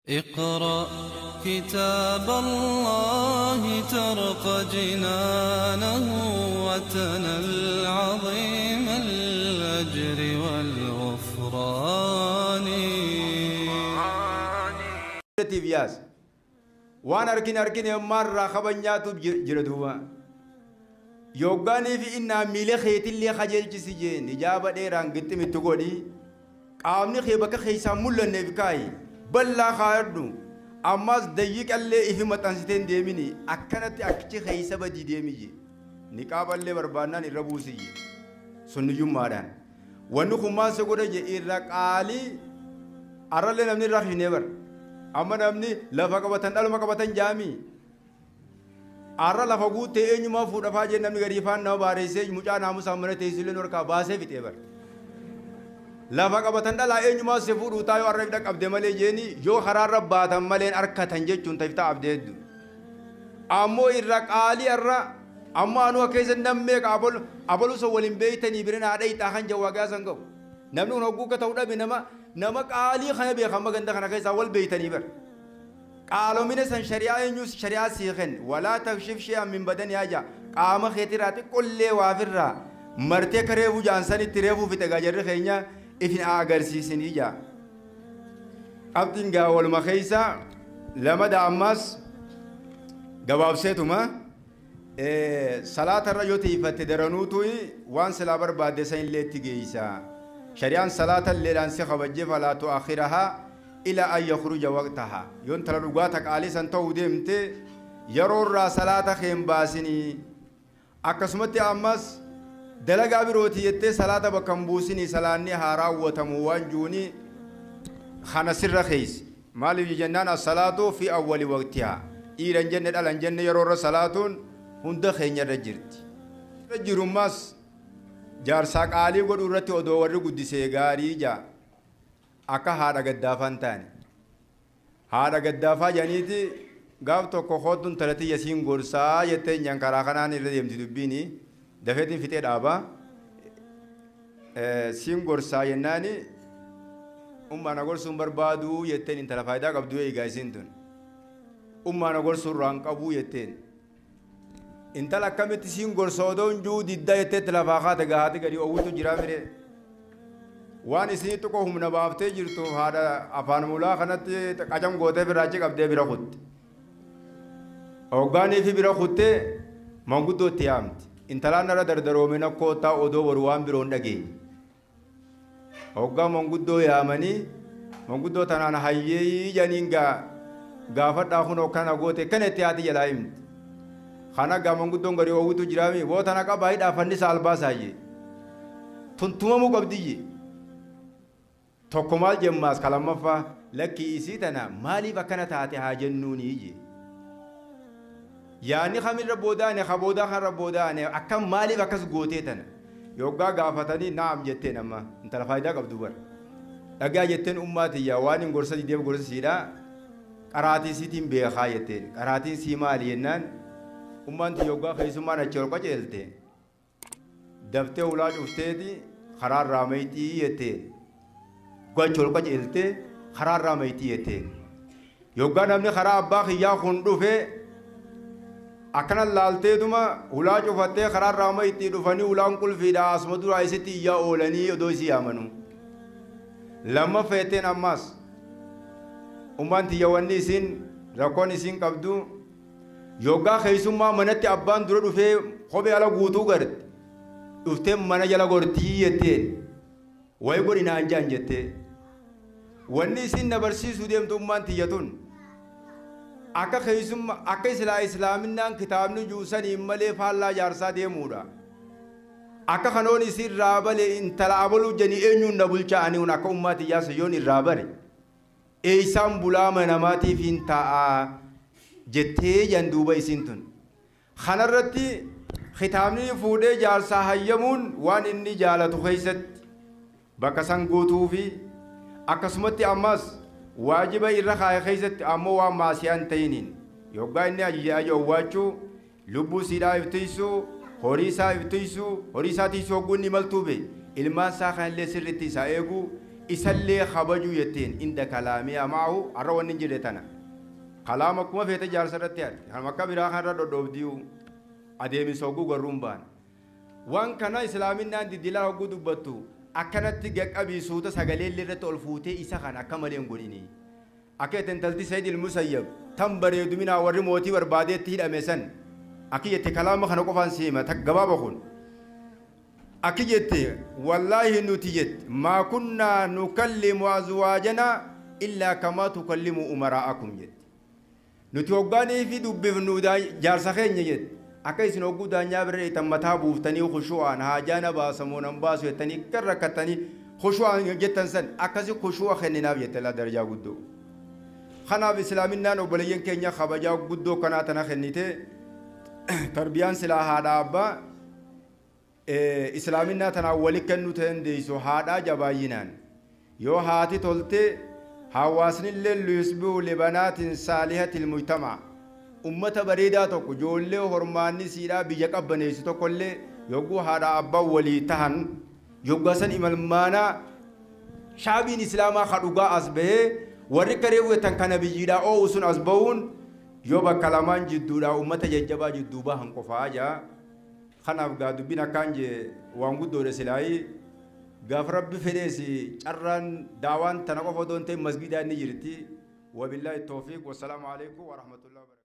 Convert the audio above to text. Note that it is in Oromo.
اقرأ كتاب الله ترق جنانه وتنل عظيم الأجر والغفران. Tiif waan arkin arkin ammaarraa kabanyaatu jira duuba. Yoggaanii fi innaa miila keetillee kajeelchisi jeen ijaaba dheeraan gixximitti godhi, qaamni kee bakka keessaa mul'anneef kaayi bal'aa kaayadhu, ammas dayyiqallee ifi maxxansitee hin deemini, akkanatti akkichi keessa badii deemi jee, niqaaballee barbaannaan irra buusi jee sunniyyummaadhaan. Wanni kun maal si godha jee irra qaalii arrallee namni irraa hinee bara. Amma namni lafa qabatan dhaluma qabatan jaamii. Arra lafa guuttee eenyumaa fuudhafaa jee namni garii faan nama baareessee mucaa naamusaan mana teessuillee harkaa baasee fixee bara. Lafa qabatan dhalaa eenyumaa si fuudhuu taayoo arra ifdha qabde malee jeeni yoo karaarra baatan maleen harkatan jechuun taftaa abdee hedduu. Ammoo irra qaalii arra ammoo anuu keessa nammee abalu sun waliin beeytanii bira naa dhayixaa kan jawwaa gaasan ga'u. Namni kun hogguu akka ta'u dhabe nama qaalii kana beekama ganda kana keessaa wal beeytanii bara. Qaalomina san shari'aa eenyus shari'aa sii kenne walaa takshif shi'an min badani haja qaama keetirraa xiqqollee waafirraa martee akka reefuu jaansanitti reefuu fixe gaa jarri keenya ifin agarsiisinii jaa. Qabxiin gaa waluma keessa lama ammas gabaabseetuma salaatarra yoo tiifatte daranuutu waan silaa barbaadde san illee itti geeysa. Shari'aan salaata illeedhaan si kabajjee falaa tu'akhirahaa ila an yakhruja waqtaha. Yoon tala dhugaa taqaalii san ta'uu deemte yeroo irraa salaata kee hin baasinii. Akkasumatti ammas dalagaa birooti jettee salaata bakka hin buusinii salaanni haa raawwatamu waan juuni kana sirra keeysi. Maaliif jennaan as-salaatu fi awwali waqtihaa. Dhiira hin jenne dhala hin jenne yeroo irra salaatuun hunda keenya irra jirti. Irra jirummaas jaarsaa qaalii godhuu irratti odoo warri guddisee gaarii jaa akka haadha gaddaafaa hin taane. Haadha gaddaafaa jedhaniiti gaaf tokko koottuun talatti yasiin gorsaa jettee nyaan karaa kanaan irra deemti dubbiini dafeetiin fixee dhaaba. Siin gorsaa jennaani ummaa na gorsuun barbaaduu jetteen intala faayidaa qabdu eegaa isiin tun. Ummaa na gorsuu irraa hin qabuu jetteen. Intala akkamitti siin gorsa odoo hin jiru diddaa jetteetti lafaa kaate gahaati gadi oowwitu jira mire. Waan isinii xiqqoo humna baaftee jirtuuf haadha afaan mulaa kanatti qacam gootee biraachi qabdee bira kutte. Hoggaanii fi bira kuttee manguddoo itti yaamti. Intalaan irra dardaroome nakkoottaa odoo boru waan biroo hin dhageenye. Hoggaa manguddoo yaamanii manguddoo tanaan hayyeeyii janiin gaafadhaa kun hokkana goote kana itti haati jalaa himti. Kana gaa manguddoon gadi oowwitu jiraami boo tana qabaa hidhaa fannisa albaasaa jee. Tuntumamuu qabdiyye. Tokko maal jemmaas kalammaffaa lakkii isii tana maaliif akkana taate haa jennuunii jee. Yaanni kamirra boodaane ka boodaa kanarra boodaane akkam maaliif akkas gootee tana. Yoggaa gaafatanii naam jetteen amma intala faayidaa qabdu bara. Dhagaa jetteen ummaa tiyyaa waan hin gorsa dideef gorsa siidhaa qaraatii siitiin beekaa jetteen qaraatiin sii maali jennaan ummaan tiyya yoggaa keessummaan achi ol qajeelte daftee ulaa cufteeti karaarraa mayxii jetteen. Gocha ol qajeelte karaarraa mayxii jetteen. Yoggaa namni karaa abbaa kiyyaa kun dhufe akkana laalteetuma ulaa cufattee karaarraa mayxii dhufanii ulaan qulfiidha asuma duraa isitti iyyaa oolanii odoo isii yaamanu. Lammaffaa jetteen ammas ummaan tiyya wanni isiin rakkoon isiin qabdu yoggaa keessummaa manatti abbaan dura dhufee kophee ala guutuu garte dhuftee mana jala gortii jetteen wayi godhi naan jaan jettee. Wanni isiin na barsiisuu deemtu ummaan tiyya tun akka keessummaa akka islaaminaan kitaabni juusanii malee faallaa jaarsaa deemuudha. Akka kanoon isiin irraa bale intala abaluu janii eenyuun na bulcha ani kun akka ummaa tiyyaa sayyoon irraa bare. Eeysaan bulaa manamaatiif hin ta'a jettee jan duuba isiin tun. Kanarratti kitaabni fuudhee jaarsaa hayyamuun waan inni jaalatu keessatti bakka san guutuu fi akkasumatti ammas waajiba irra kaa'e keessatti ammoo waan maasiyaan ta'iniin yoggaa inni ajaja owwaachuu lubbuu siidhaa iftiisuu horii isaa iftiisuu horii isaa tiisuu hogguu inni maltuu be ilmaan isaa kanallee sirriitti isaa eeguu Isallee kabajuu jetteen inda kalaamiyaa ma'ahu har'a wanni hin jirre tana. Kalaama akkuma feete jaarsa irratti arge. Kan akka biraa kanarra dhodhoobdiyuu adeemsa hogguu garruun baan. Waan kana islaaminaan diddilaa hogguu dubbattu akkanatti gaqqabii suuta sagalee irratti ol fuutee isa kana akka malee hin godhini. Akka itti intalti Sayyid il-Musayyab tan bareeduminaa warri mootii barbaadeetti hidhame san akki jette kalaama kana qofaan siima gabaaba kun. Akki jette wallaahi nuti jette maa kunnaa nukallimu azwaajanaa illaa kamaa tukallimu umaraa'akum jette. Nuti hoggaanii fi dubbifnu jaarsa keenya jette. Akka isin hogguu daanyaa bira dheeytan mataa buuftanii khushu'aan haajaana baasamoo nan baasu jettanii kan rakkattanii khushu'aan jettan san akkasi khushu'a kenninaaf jette laa darajaa guddoo. Kanaaf islaaminaan obboleeyyan keenya kabajaa guddoo kanaa tana kennite tarbiyaan silaa haadha abbaa islaaminaa tanaan wali kennuu dandeessu haadhaa jabaayyinaan yoo haati tolte hawaasnillee liyusbihu libanaatin saalihatil mujtamac ummata bareedaa tokko ijoollee hormaanni siidhaa biyya qabbaneessu tokkollee yogguu haadha abbaa walii tahan yoggaa san imalmaanaa shaabiin islaamaa ka dhugaa as bahee warri karee weetan kana biyyiidhaa oo'u sun as bahuun yoo bakka lamaan jidduudhaa ummata jajjabaa jidduu bahan qofaa jaa. Kanaaf gaa dubbiin akkaan jee waan guddoodha silaayii gaaf rabbi fedhees carraan daawaan tana qofa otoo hin ta'in masgiidaa inni jirti. Wabillaahi tawfiiq wassalaamu alaikum warahmatullahi wabarakatuh.